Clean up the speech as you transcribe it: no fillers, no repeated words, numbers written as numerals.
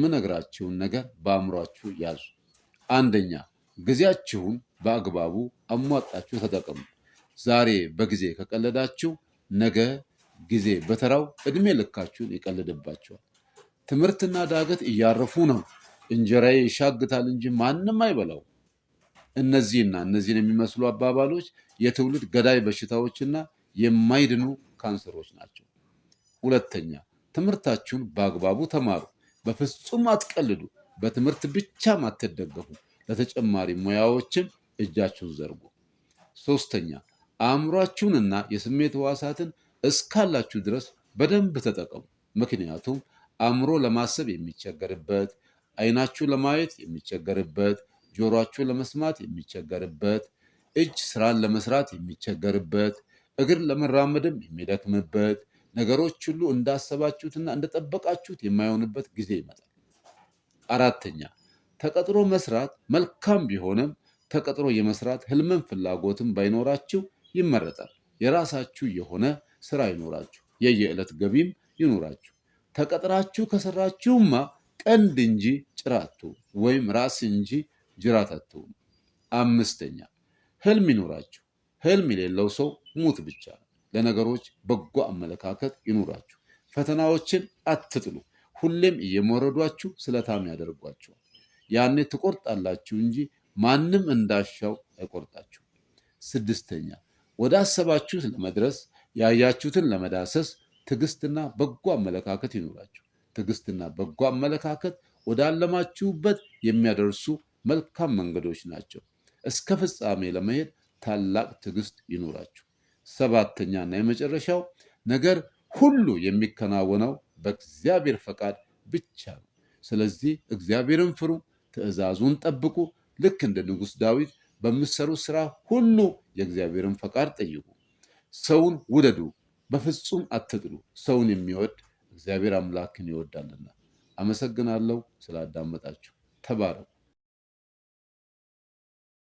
የምነግራችሁን ነገር በአእምሯችሁ ያዙ። አንደኛ፣ ጊዜያችሁን በአግባቡ አሟጣችሁ ተጠቀሙ። ዛሬ በጊዜ ከቀለዳችሁ ነገ ጊዜ በተራው እድሜ ልካችሁን ይቀልድባችኋል። ትምህርትና ዳገት እያረፉ ነው። እንጀራዬ ይሻግታል እንጂ ማንም አይበላው። እነዚህና እነዚህን የሚመስሉ አባባሎች የትውልድ ገዳይ በሽታዎችና የማይድኑ ካንሰሮች ናቸው። ሁለተኛ፣ ትምህርታችሁን በአግባቡ ተማሩ። በፍጹም አትቀልዱ። በትምህርት ብቻም አትደገፉ። ለተጨማሪ ሙያዎችም እጃችሁን ዘርጉ። ሶስተኛ፣ አእምሯችሁንና የስሜት ሕዋሳትን እስካላችሁ ድረስ በደንብ ተጠቀሙ። ምክንያቱም አእምሮ ለማሰብ የሚቸገርበት፣ አይናችሁ ለማየት የሚቸገርበት፣ ጆሮአችሁ ለመስማት የሚቸገርበት፣ እጅ ስራን ለመስራት የሚቸገርበት፣ እግር ለመራመድም የሚደክምበት፣ ነገሮች ሁሉ እንዳሰባችሁትና እንደጠበቃችሁት የማይሆንበት ጊዜ ይመጣል። አራተኛ፣ ተቀጥሮ መስራት መልካም ቢሆንም ተቀጥሮ የመስራት ህልምን ፍላጎትም ባይኖራችሁ ይመረጣል። የራሳችሁ የሆነ ስራ ይኖራችሁ፣ የየዕለት ገቢም ይኖራችሁ። ተቀጥራችሁ ከሰራችሁማ ቀንድ እንጂ ጭራ አትሆኑ፣ ወይም ራስ እንጂ ጅራት አትሆኑ። አምስተኛ፣ ህልም ይኖራችሁ። ህልም የሌለው ሰው ሙት ብቻ ነው። ለነገሮች በጎ አመለካከት ይኑራችሁ። ፈተናዎችን አትጥሉ። ሁሌም እየሞረዷችሁ ስለታም ያደርጓችኋል። ያኔ ትቆርጣላችሁ እንጂ ማንም እንዳሻው አይቆርጣችሁ። ስድስተኛ፣ ወደ አሰባችሁት ለመድረስ ያያችሁትን ለመዳሰስ ትዕግስትና በጎ አመለካከት ይኑራችሁ። ትዕግስትና በጎ አመለካከት ወዳለማችሁበት የሚያደርሱ መልካም መንገዶች ናቸው። እስከ ፍጻሜ ለመሄድ ታላቅ ትዕግስት ይኑራችሁ። ሰባተኛ እና የመጨረሻው ነገር ሁሉ የሚከናወነው በእግዚአብሔር ፈቃድ ብቻ ነው። ስለዚህ እግዚአብሔርን ፍሩ፣ ትእዛዙን ጠብቁ። ልክ እንደ ንጉሥ ዳዊት በምትሰሩት ስራ ሁሉ የእግዚአብሔርን ፈቃድ ጠይቁ። ሰውን ውደዱ፣ በፍጹም አትጥሉ። ሰውን የሚወድ እግዚአብሔር አምላክን ይወዳልና። አመሰግናለሁ ስላዳመጣችሁ። ተባረኩ።